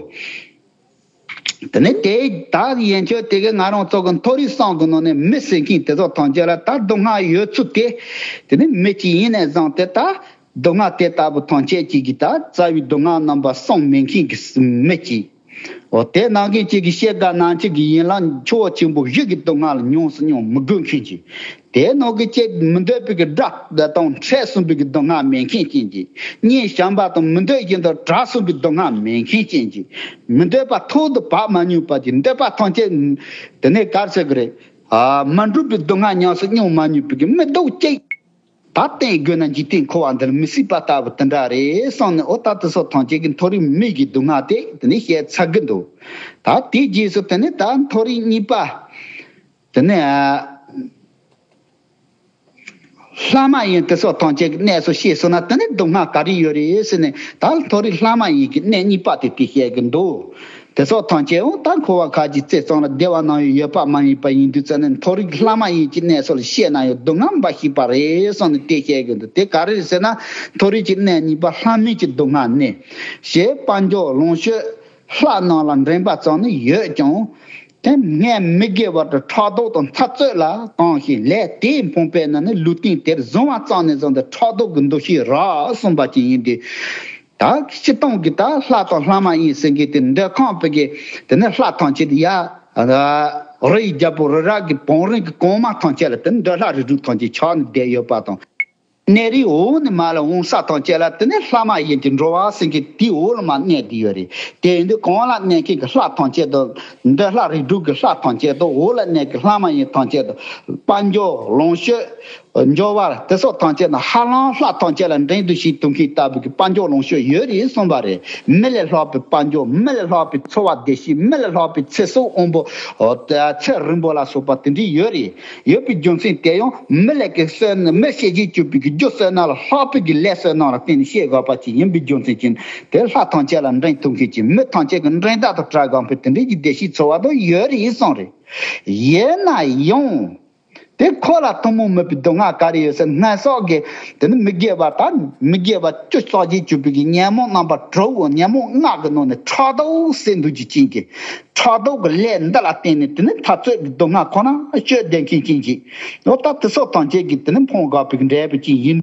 དེ་ནས་དེ་ད་ཡན་ཆོད་དེ་གའི་ང་རང་ཚོ་གི་མཐོ་རིས་བསམ་གི་ནང་ནས་མི་ཟེར་མཁན་དེ་ཚོ་ཐམས་ཅད་ལ་ད་སྡུག་བསྔལ་ཡོད་ཚུལ་དེ། དེ་ནི་མི་གཅིག་ཡིན་ནས་བཟུང་སྟེ། ད་སྡུག་བསྔལ་དེ་ལྟ་བུ་ཐམས་ཅད་ཅིག་གི་ད་རྩ་བའི་སྡུག་བསྔལ་རྣམ་པ་གསུམ་མེད་མཁན་གྱི་མི་གཅིག་འོ་དེ་ནང་མཁན་གཅིག་གི་སྐྱེ་རྒ་ན་འཆི་གི་ཡན་ལག་ཆེ་བ་ཆེན་པོ་བཞི་གི་སྡུག་བསྔལ་ལ་ཉུང་སུ་མྱོང་མི་དགོས་མཁན་གྱི། དེའི་ནང་གི་ཅིག་མི་འདོད་པའི་གི་དགྲ་དང་འཕྲད་སོང་བའི་གི་སྡུག་བསྔལ་མེད་མཁན་ཅན་གྱི། གཉེན་བྱམས་པ་དང་མི་འདོད་བཞིན་དུ་བྲལ་སོང་བའི་སྡུག་བསྔལ་མེད་མཁན་ཅན་གྱི། མི་འདོད་པ་ཐོག་ཏུ་བབས་མ་མྱོང་བ་གྱི་འདོད་པ་ཐམས་ཅད། དེ་ནས་ག་རེ་ཟེར་གི་རེད། ཨ། མ་འགྲུབ་པའི་སྡུག་བསྔལ་ཉམས་སུ་མྱོང་མ་མྱོང་བའི་གི་མི་སྡུག་ཅིག་ད་བསྟེན་དགོས་ན་འཇིག་རྟེན་འཁོར་བ་འདིར་མི་སྲིད་པ་ལྟ་བུ་དེ་འདྲ་རེད་བསམ་ནས། འོ་ད་དེ་སོགས་ཐམས་ཅད་ཀྱི་མཐོ་རིས་མི་གི་སྡུག་བསྔལ་དེ་དེ་ནས་བཤད་ཚར་གི་འདུག་ད་དེའི་རྗེས་སུ་དེ་ནས་ད་མཐོ་རིས་གཉིས་པ། དེ་ནས་ཨ། ལྷ་མ་ཡིན་དེ་སོགས་ཐམས་ཅད་ཀྱི་གནས་སུ་བཤད་སོང་ན། དེ་ནས་སྡུག་བསྔལ་ག་རེ་ཡོད་རེད་ཟེར་ནས། ད་མཐོ་རིས་ལྷ་མ་ཡིན་གྱི་གནས་གཉིས་པ་དེ་དེ་བཤད་ཀྱི་འདུག་དེ་སོགས་ཐམས་ཅད་འོ་ད་འཁོར་བ་ཁ་ཅིག་རྩེ་གཙང་ལ་བདེ་བ་ནམ་ཡང་ཡོད་པ་མ་ཡིན་པ་ཡིན་དུས་ཙ་ནས། མཐོ་རིས་ལྷ་མ་ཡིན་གྱི་གནས་སོགས་ལ་བཤད་ན་ཡང་སྡུག་བསྔལ་འབའ་ཞིག་པ་རེད་བསམ་ནས་དེ་བཤད་ཀྱི་འདུག་དེ་ག་རེ་རེད་ཟེར་ན། མཐོ་རིས་ཀྱི་གནས་གཉིས་པ་ལྷ་མིན་གྱི་སྡུག་བསྔལ་ནི། ཞེས་དཔལ་འབྱོར་ལོངས་སྤྱོད་ལྷ་རྣམས་ལ་འགྲན་པ་ཙམ་ནི་ཡོད་ཀྱང་། དེ་སྔར་མི་དགེ་བ་དང་ཕྲག་དོག་དང་འཐབ་རྩོད་ལ་གང་ཞིག་ལས་དེས་འཕངས་པས་ན་ནི། ལུས་རྟེན་དེར་བཟུང་བ་ཙམ་ནས་བཟུང་སྟེ་ཕྲག་དོག་གི་འདུ་ཤེས་རག་གསུངས་པ་ཅིག་ཡིན་ཏེ། ད་སྤྱིར་བཏང་གི་ད་ལྷ་དང་ལྷ་མ་ཡིན་ཟེར་མཁན་དེ་འདོད་ཁམས་པའི་གི། དེ་ནས་ལྷ་ཐམས་ཅད་དེ་ཡ། རི་ཡི་རྒྱལ་པོ་རི་རབ་ཀྱི་བང་རིམ་གྱི་གོང་མ་ཐམས་ཅད་ལ་དེ་འདོད་ལྷ་རིགས་དྲུག་ཐམས་ཅད་ཆགས་ནས་བསྡད་ཡོད་པ་དང་། གནས་རིའི་འོག་ནས་མར་ལ་འོང་ས་ཐམས་ཅད་ལ་དེ་ནས་ལྷ་མ་ཡིན་གྱི་འགྲོ་བ་ཟེར་མཁན་དེའི་འོག་ལ་མར་གནས་བསྡད་ཡོད་རེད། དེ་ཡིན་དུས་གོང་ལ་གནས་མཁན་གྱི་ལྷ་ཐམས་ཅད་དང་། འདོད་ལྷ་རིགས་དྲུག་གི་ལྷ་ཐམས་ཅད་དང་། འོག་ལ་གནས་ཀྱི་ལྷ་མ་ཡིན་ཐམས་ཅད་དང་། དཔལ་འབྱོར་ལོངས་སྤྱོད། འབྱོར་བ་དེ་སོགས་ཐམས་ཅད་ནི་ཧ་ལམ་ལྷ་ཐམས་ཅད་ལ་འགྲན་དུ་ཞུགས་ཐུབ་མཁན་ལྟ་བུའི་གི་དཔལ་འབྱོར་ལོངས་སྤྱོད་ཡོད་རེད་གསུངས་པ་རེད། མི་ལས་ལྷག་པའི་དཔལ་འབྱོར། མི་ལས་ལྷག་པའི་འཚོ་བ་བདེ་སྐྱིད། མི་ལས་ལྷག་པའི་ཚེ་སྲོག་དབང་པོ། ཨོ། ཚེ་རིང་པོ་ལ་སོགས་པ་དེ་འདྲ་ཡོད་རེད། ཡོད་པའི་རྒྱུ་མཚན་དེ་ཡང་མི་ལས་ཀྱི་བསོད་ནམས། མི་སྐྱེ་རྒྱུ་གྱུར་པའི་གི་རྒྱུ་བསོད་ནམས་ལ་ལྷག་པའི་གི་ལས་བསོད་ནམས་ལ་བརྟེན་ནས་བཤད་དགོས་པ་ཅིག་ཡིན་པའི་རྒྱུ་མཚན་གྱིས། དེ་ལྷ་ཐམས་ཅད་ལ་འགྲན་ཐུབ་མཁན་གྱི། མི་ཐམས་ཅད་ཀྱི་འགྲན་ཟླ་དང་བྲལ་དགོས་པའི་དེ་འདྲའི་གི་བདེ་སྐྱིད་འཚོ་བ་དང་ཡོད་རེད་གསུངས་རེད། ཡིན་ན་ཡང་། དེ་ཁོ་ལ་ཐུན་མོང་མིན་པའི་སྡུག་བསྔལ་ག་རེ་ཡོད་ཟེར། སྔར་སོགས་ཀྱི་དེ་ནི་མི་དགེ་བ་དང་། མི་དགེ་བ་བཅུ་རྩ་བརྒྱད་གྱུར་པའི་གི་ཉོན་མོངས་རྣམ་པ་དྲུག་གི། ཉོན་མོངས་ལྔ་གི་ནང་ནས་ཕྲག་དོག་ཟེར་འདུག་ཅིག་ཅན་གྱི། ཕྲག་དོག་གི་ལས་འདི་ལ་བརྟེན་ནས་དེ་ནི་འཐབ་རྩོད་ཀྱི་སྡུག་བསྔལ་ཁོ་ན་སྤྱོད་བསྡད་མཁན་ཅན་གྱི། འོ་ད་དེ་སོགས་ཐམས་ཅད་ཀྱིས་དེ་ནི་འཕངས་དགོས་པའི་གི་འབྲས་བུ་ཅིག་ཡིན།